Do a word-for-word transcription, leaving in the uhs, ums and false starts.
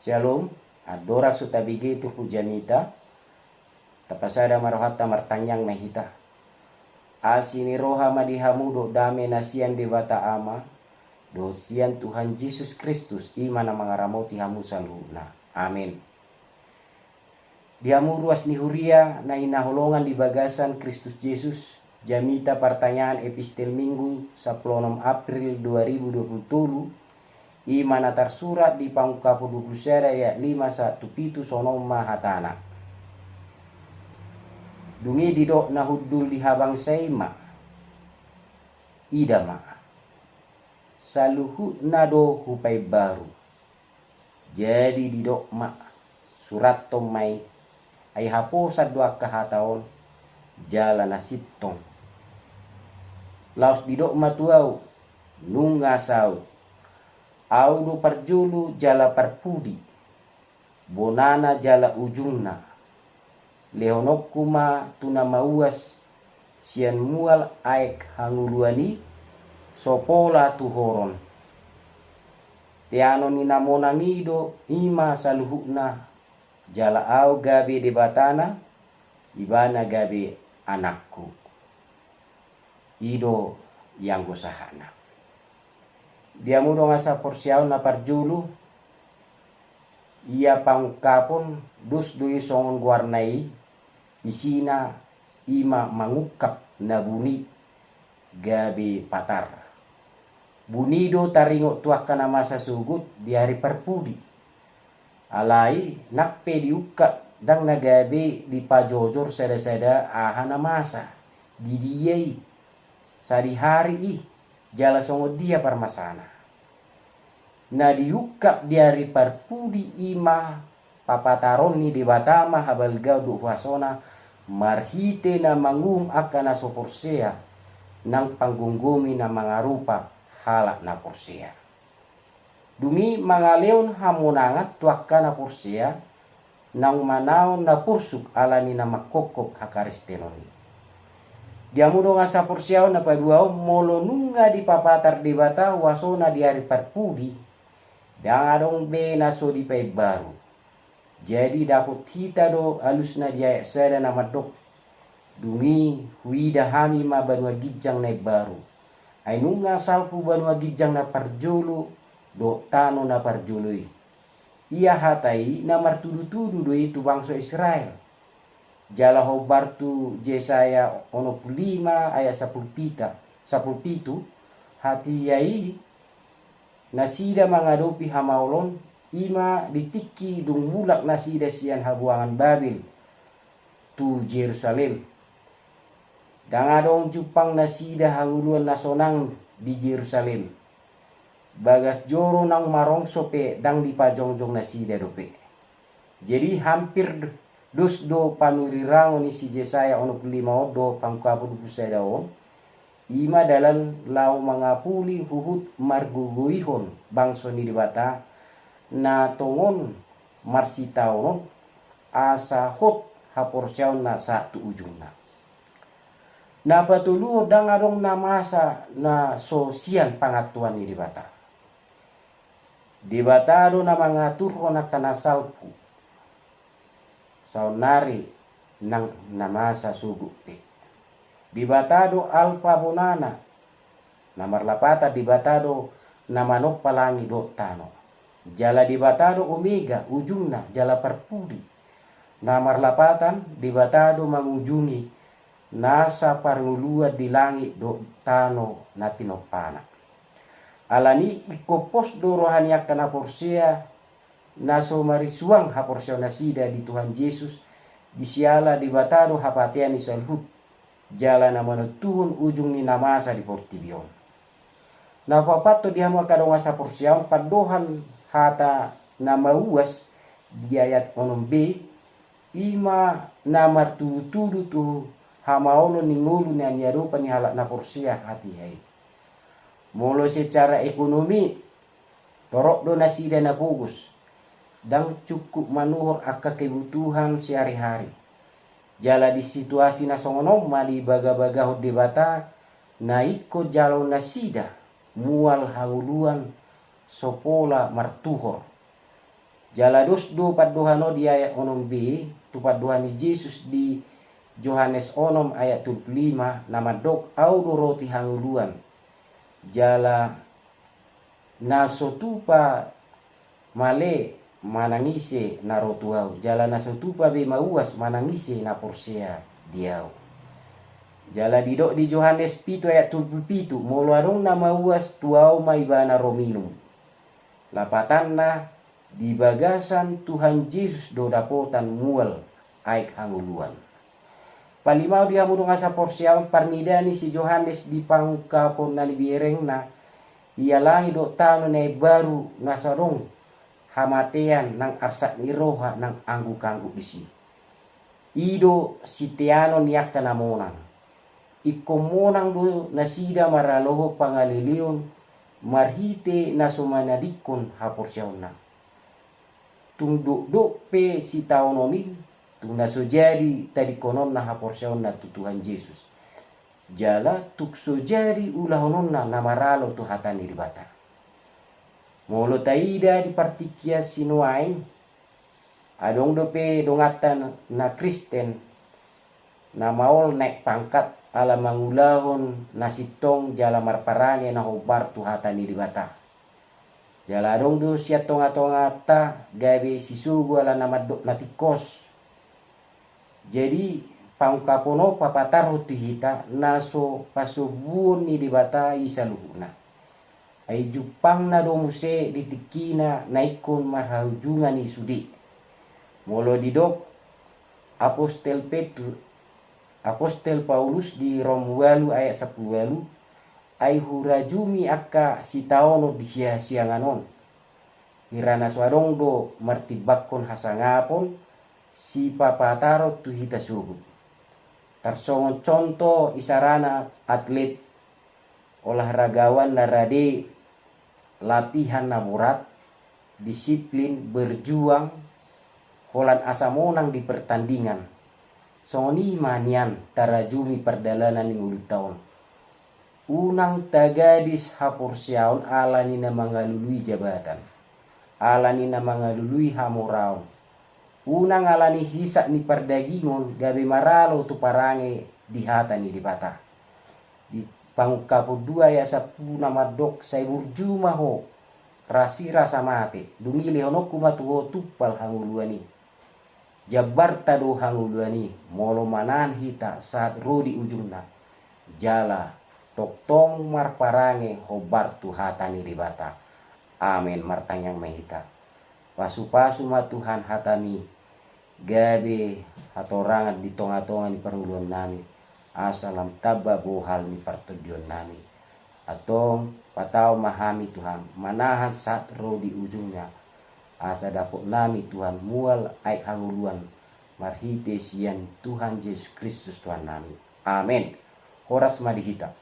Syalom. Andorang so tabege turpuk jamita, tapasada ma rohanta, martangiang ma hita. Asi ni roha ma di hamu dohot dame na sian Debata Ama dohot sian Tuhan Jesus Kristus, i ma na mangaramoti hamu saluhutna. Amen. Di hamu ruas ni huria na hinaholongan di bagasan Kristus Jesus, jamita partangiangan Epistel Minggu sampulu onom April dua ribu dua pulu tolu, i ma na tarsurat di Pangungkapon dua pulu sada ayat lima sahat tu pitu, songon on ma hatana. Dung i didok na hundul di habangsa i ma, ida ma, saluhutna do hupaimbaru. Jadi didok ma, surathon ma i, ai haposan do angka hata on jala na sintong. Laos didok ma tu ahu, nunga saut. Ahu do parjolo jala parpudi, bonana jala ujungna. Lehononku ma tu na mauas sian mual aek hangoluan i, so pola tuhoron. Teanon ni na monang i do i ma saluhutna, jala ahu gabe Debatana, ibana gabe anakku. I do ianggo sahatna. Di hamu dongan saporseaon na parjolo, ia Pangungkapon, dos do i songon goarna i, isina i ma mangungkap na buni gabe patar. Buni do taringot tu angka na masa sogot di ari parpudi. Alai nang pe diungkap, ndang na gabe dipajojor sada-sada aha na masa, di dia i, sadihari i, jala songon dia parmasana. Na diungkap di ari parpudi i ma papataron ni Debata ma habalgaon dohot huasona, marhite na manguhum angka na so porsea, nang panggomgomi na mangarupa halak na porsea. Dung i mangalehon hamonangan tu angka na porsea, naung manaon na porsuk ala ni na mangkophop hakaristenon i. Di hamu dongan saporseaon na paduahon, molo nunga dipapatar Debata huasona di ari parpudi, ndang adong be na so dipaimbaru. Jadi dapot hita do alusna di ayat sada na mandok, dung i huida hami ma banua ginjang na imbaru. Ai nunga salpu banua ginjang na parjolo dohot tano na parjolo i. Ia hata i na martudu-tudu do i tu bangso Israel. Jala hombar tu Jesaya onom pulu lima ayat sampulu pita, sampulu pitu, hata i, nasida mangadopi hamaolon, i ma di tingki dung mulak nasida sian habuangan Babel tu Jerusalem. Ndang adong jumpang nasida hangoluan na sonang di Jerusalem. Bagas joro naung marongso pe ndang dipajongjong nasida dope. Jadi hampir d-, dos do panurirangon ni si Jesaya onom pulu lima on dohot Pangungkapon dua pulu sada on, i ma dalan laho mangapuli huhut margogoihon bangso ni Debata, na tongon marsitaonon, asa hot haporseaonna sahat tu ujungna. Na patoluhon, ndang adong na masa na so sian pangantuan ni Debata. Debata do na mangaturhon angka na salpu, saonnari nang na masa sogot pe. Debata do Alpa bonana, na marlapatan Debata do na manompa langit dohot tano. Jala Debata do Omega, ujungna jala parpudi. Na marlapatan Debata do mangujungi nasa parngoluan di langit dohot tano na tinompana. Alani i ingkon pos do roha ni angka na porsea, na so marisuang haporseaon nasida di Tuhan Jesus, di siala Debata do hapatean ni saluhut, jala na manontuhon ujung ni na masa di portibi on. Na paopathon di hamu angka dongan saporseaon, pandohan hata na mauas di ayat onom be, i ma na martudu-tudu tu hamaolon ni ngolu na niadopan ni halak na porsea hatiha i. Molo secara ekonomi, torop do nasida na pogos, ndang cukup manuhor angka kebutuhan sehari-hari. Jala di situasi na songon on ma dibagabagahon Debata na ingkon jalo nasida mual hangoluan so pola martuhor. Jala dos do pandohan on di ayat onom b, tu pandohan ni Jesus di Johannes onom ayat tolu pulu lima, na mandok, "Ahu do roti hangoluan." Jala na so tupa male manang ise na ro tu Ahu, jala na so tupa be mauas manang ise na porsea di Ahu. Jala didok di Johannes pitu ayat tolu pulu pitu, "Molo adong na mauas, tu Ahu ma ibana ro minum." Lapatanna, di bagasan Tuhan Jesus do dapotan mual aek hangoluan. Palimahon di hamu dongan saporseaon, parnida ni si Johannes di pangungkapon na niberengna, ialangi do tano na imbaru na so adong hamatean nang arsak ni roha nang angguk-angguk disi. I do siteanon ni angka na monang. Ingkon monang do nasida maralohon pangaleleon marhite na so manadingkon haporseaonna. Tung dokdok pe sitaonon i, tung na so jadi tadingkononna haporseaonna tu Tuhan Jesus. Jala tung so jadi ulahononna na maralo tu hata ni Debata. Molo taida di partingkian sinuaeng, adong dope donganta na Kristen na maol naek pangkat ala mangulahon na sintong jala marparange na hombar tu hata ni Debata. Jala adong do sian tonga-tonganta gabe sisogo ala na mandok na tingkos. Jadi, pangungkapon on papatarhon tu hita na so pasombuon ni Debata i saluhutna. Ai jumpangna do muse di tingkina na ingkon marhaujungan i sude. Molo didok Apostel Petru-, Apostel Paulus di Rom ualu ayat sampulu ualu, "Ai hurajumi angka sitaonon di hasiangan on. Hira na so adong do martimbangkon hasangapon, sipapataron tu hita sogot." Tarsongon conto isarana atlet, olahragawan na rade, latihan na borat, disiplin, berjuang, holan asa monang di pertandingan. Songon i ma nian tarajumi pardalanan ni ngolunta on. Unang tagadis haporseaon ala ni na mangalului jabatan, ala ni na mangalului hamoraon. Unang ala ni hisap ni pardagingon gabe maralo tu parange di hata ni Debata. Di Pangungkapon dua ayat sampulu na mandok, "Sai burju ma ho, rasi rasa mate, dung i lehononku ma tu ho tumpal hangoluan i." Jambarta do hangoluan i, molo manahan hita sahat ro di ujungna. Jala tongtong marparange hombar tu hata ni Debata. Amen. Martangiang ma hita. Pasupasu ma Tuhan hatami, gabe hatorangan di tonga-tonga ni parngoluonnami, asa lam tamba bohal ni partondionnami. Antong patau ma hami Tuhan, manahan sahat ro di ujungna, asa dapotnami Tuhan mual aek hangoluan, marhite sian Tuhan Jesus Kristus Tuhannami. Amen. Horas ma di hita.